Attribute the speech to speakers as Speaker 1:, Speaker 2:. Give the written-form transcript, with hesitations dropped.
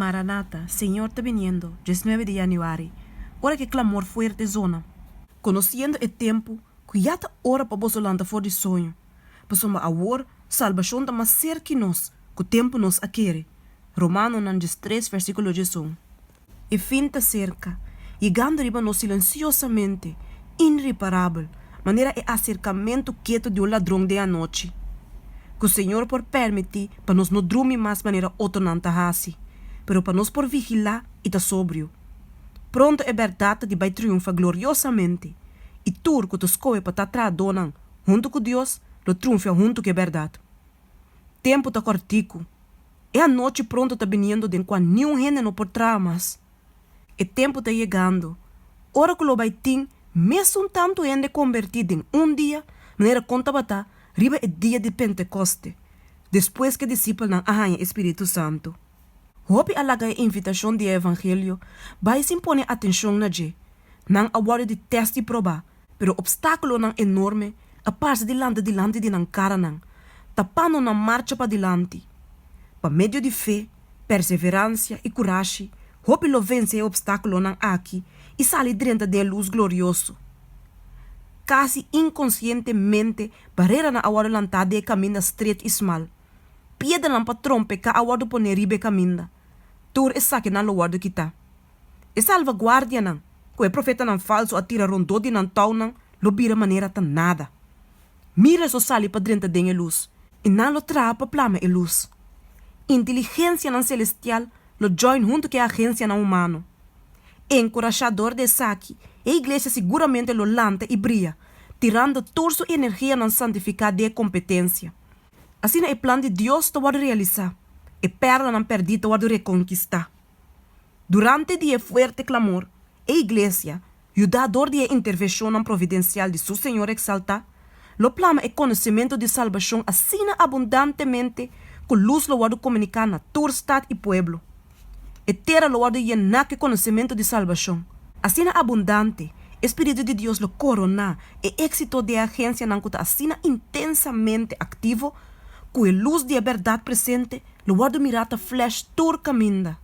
Speaker 1: Maranatha, Señor ta biniendo, 19 di yanüari, Ora ku e klamor fuerte zona. Konosiendo e tempu, ku ya ta ora pa boso lanta for di soño, pasobra awor salbashon ta mas serk'i nos ku tempu nos a kere, Romanonan 13 versíkulo 11. E fin ta serka, yegando riba nos silensiosamente, inriparabel, manera e aserkamentu ketu di un ladron den anochi. Ku Señor por permití pa nos no drumi mas manera otronan ta hasi, pero pa nos por vigilá i ta sobrio. Pronto e bèrdat ta di bai triunfá gloriosamente, i tur ku ta skohe pa ta trahadónan huntu ku Dios lo triunfia huntu ku e bèrdat. Tempu ta kòrtiku. E anochi pronto ta biniendo den kua niun hende no por traha mas. E tempu ta yegando ora ku lo bai tin mesun tantu hende kombertí den un dia manera kon tabata riba e dia di Pentekoste, despues ku e disipelnan a haña e spiritu santu. Hopi a laga e invitashon di e evangelio bai sin pone atenshon na dje. Nan a wòrdu di tèst i probá, pero opstákulonan enorme a parse di lanta dilanti di nan karanan, tapando nan marcha padilanti. Pa medio di fe, perseveransia i kurashi, hopi lo vense e opstákulonan aki i sali drenta den e lus glorioso. Kasi inkonsientemente bareranan a wòrdu lantá den e kaminda stret i smal. Piedranan pa trompeká a wòrdu poné riba e kaminda. Tur esakinan lo wòrdu kitá. E salvaguardianan ku e profetanan falsu a tira rondó di nan tounan lo bira manera ta nada. Míles lo sali pa drenta den e lus, i nan lo traha pa plama e lus. Inteligensianan selestial lo join huntu ku e agensianan humano. Enkurashá dor di esaki, e iglesia siguramente lo lanta i bria, tirando tur su energianan santifiká den e kompetensia. Asina e plan di Dios ta wòrdu realisá, e pèrlanan pèrdí ta wòrdu rekonkistá. Durante di e fuerte klamor, e Iglesia, yudá dor di e intervenshonnan providensial di su Señor eksaltá, lo plama e konosementu di salbashon asina abundantemente ku lus lo wòrdu komuniká na tur stat i pueblo. E tera lo wòrdu yená ku e konosementu di salbashon. Asina abundante, e Spiritu di Dios lo koroná e éksito di e agensianan ku ta asina intensamente aktivo ku e lus di e bèrdat presente lo wòrdu mirá ta flash tur kaminda.